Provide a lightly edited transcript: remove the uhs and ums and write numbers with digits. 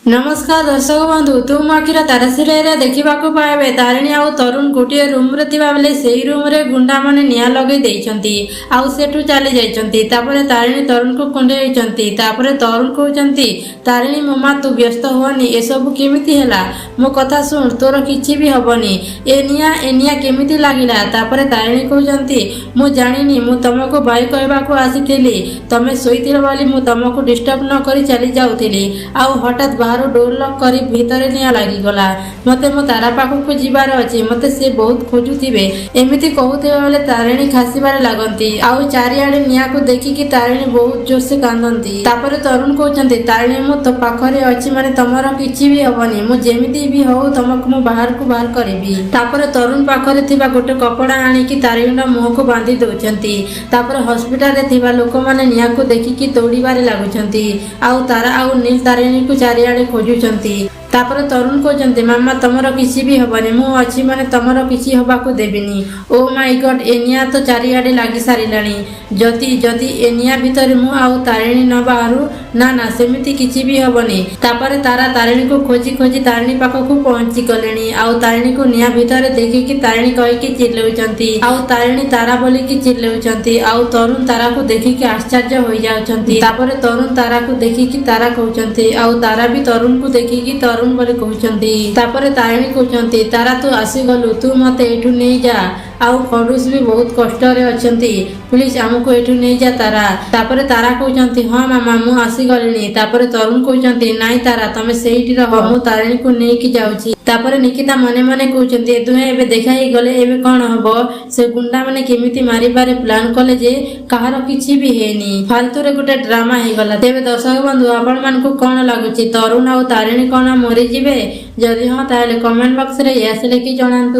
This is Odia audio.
ନମସ୍କାର ଦର୍ଶକ ବନ୍ଧୁ, ତୁ ମୋ ଆଖିର ତାରା ସିରିଏଲରେ ଦେଖିବାକୁ ପାଇବେ, ତାରିଣୀ ଆଉ ତରୁଣ ଗୋଟିଏ ରୁମରେ ଥିବା ବେଳେ ସେଇ ରୁମରେ ଗୁଣ୍ଡାମାନେ ନିଆଁ ଲଗେଇ ଦେଇଛନ୍ତି ଆଉ ସେଠୁ ଚାଲି ଯାଇଛନ୍ତି। ତାପରେ ତାରିଣୀ ତରୁଣକୁ କୁଣ୍ଢେଇଛନ୍ତି। ତାପରେ ତରୁଣ କହୁଛନ୍ତି, "ତାରିଣୀ ମାମା, ତୁ ବ୍ୟସ୍ତ ହୁଅନି। ଏସବୁ କେମିତି ହେଲା? ମୋ କଥା ଶୁଣ, ତୋର କିଛି ବି ହବନି। ଏ ନିଆଁ କେମିତି ଲାଗିଲା?" ତାପରେ ତାରିଣୀ କହୁଛନ୍ତି, "ମୁଁ ଜାଣିନି। ମୁଁ ତମକୁ ବାଇ କହିବାକୁ ଆସିଥିଲି। ତମେ ଶୋଇଥିଲ ବୋଲି ମୁଁ ତମକୁ ଡିଷ୍ଟର୍ବ ନ କରି ଚାଲି ଯାଉଥିଲି ଆଉ ହଠାତ୍ ବାହାରୁ ଡୋର ଲକ୍ କରି ଭିତରେ ନିଆଁ ଲାଗିଗଲା। ମତେ ମୋ ତାରା ପାଖକୁ ଯିବାର ଅଛି। ମତେ ସେ ବହୁତ ଖୋଜୁଥିବେ।" ଏମିତି କହୁଥିବା ବେଳେ ତାରିଣୀ ଖାସିବାରେ ଲାଗନ୍ତି ଆଉ ଚାରିଆଡେ ନିଆଁକୁ ଦେଖିକି ତାରିଣୀ ବହୁତ ଜୋରସେ କାନ୍ଦନ୍ତି। ତାପରେ ତରୁଣ କହୁଛନ୍ତି, "ତାରିଣୀ, ମୁଁ ତୋ ପାଖରେ ଅଛି ମାନେ ତମର କିଛି ବି ହବନି। ମୁଁ ଯେମିତି ବି ହଉ ତମକୁ ମୁଁ ବାହାରକୁ ବାହାର କରିବି।" ତାପରେ ତରୁଣ ପାଖରେ ଥିବା ଗୋଟେ କପଡ଼ା ଆଣିକି ତାରିଣୀର ମୁହଁକୁ ବାନ୍ଧି ଦଉଛନ୍ତି। ତାପରେ ହସ୍ପିଟାଲରେ ଥିବା ଲୋକମାନେ ନିଆଁକୁ ଦେଖିକି ଦୌଡ଼ିବାରେ ଲାଗୁଛନ୍ତି ଆଉ ତାରା ଆଉ ନୀଲ ତାରିଣୀକୁ ଚାରିଆଡେ ଖୋଜୁଛନ୍ତି। ତାପରେ ତରୁଣ କହୁଛନ୍ତି, "ମାମା, ତମର କିଛି ବି ହବନି। ମୁଁ ଅଛି ମାନେ ତମର କିଛି ହବାକୁ ଦେବିନି। ଓ ମାଇ ଗଡ୍, ଏ ନିଆଁ ତ ଚାରିଆଡେ ଲାଗି ସାରିଲାଣି। ଯଦି ଏ ନିଆଁ ଭିତରେ ମୁଁ ଆଉ ତାରିଣୀ ନ ବାହାରୁ, ନା ନା, ସେମିତି କିଛି ବି ହବନି।" ତାପରେ ତାରା ତାରିଣୀକୁ ଖୋଜି ଖୋଜି ତାରିଣୀ ପାଖକୁ ପହଞ୍ଚି ଗଲେଣି ଆଉ ତାରିଣୀକୁ ନିଆଁ ଭିତରେ ଦେଖିକି ତାରିଣୀ କହିକି ଚିଲଉଛନ୍ତି ଆଉ ତାରିଣୀ ତାରା ବୋଲିକି ଚିଲଉଛନ୍ତି ଆଉ ତରୁଣ ତାରାକୁ ଦେଖିକି ଆଶ୍ଚର୍ଯ୍ୟ ହୋଇଯାଉଛନ୍ତି। ତାପରେ ତରୁଣ ତାରାକୁ ଦେଖିକି ତାରା କହୁଛନ୍ତି ଆଉ ତାରା ବି ତରୁଣକୁ ଦେଖିକି ତରୁଣ ବୋଲି କହୁଛନ୍ତି। ତାପରେ ତାରିଣୀ କହୁଛନ୍ତି, "ତାରା, ତୁ ଆସିଗଲୁ। ତୁ ମତେ ଏଠୁ ନେଇଯା ଆଉ ଖଡୁସ ବି ବହୁତ କଷ୍ଟରେ ଅଛନ୍ତି। ପ୍ଲିଜ, ଆମକୁ ଏଠୁ ନେଇଯା ତାରା।" ତାପରେ ତାରା କହୁଛନ୍ତି, "ହଁ ମାମା, ମୁଁ ଆସିଗଲିଣି।" ତାପରେ ତରୁଣ କହୁଛନ୍ତି, "ନାଇଁ ତାରା, ତମେ ସେଇଠି ରହ, ମୁଁ ତାରିଣୀକୁ ନେଇକି ଯାଉଛି।" ତାପରେ ନିକିତା ମନେ ମନେ କହୁଛନ୍ତି, ଏ ଦୁହେଁ ଏବେ ଦେଖା ହେଇଗଲେ, ଏବେ କଣ ହବ? ସେ ଗୁଣ୍ଡାମାନେ କେମିତି ମାରିବାରେ ପ୍ଲାନ୍ କଲେ ଯେ କାହାର କିଛି ବି ହେଇନି? ଫାଲତୁରେ ଗୋଟେ ଡ୍ରାମା ହେଇଗଲା। ତେବେ ଦର୍ଶକ ବନ୍ଧୁ, ଆପଣ ମାନଙ୍କୁ କଣ ଲାଗୁଛି? ତରୁଣ ଆଉ ତାରିଣୀ କଣ ମରିଯିବେ? ଯଦି ହଁ, ତାହେଲେ କମେଣ୍ଟ ବକ୍ସରେ ୟେସ୍ ଲେଖି ଜଣାନ୍ତୁ।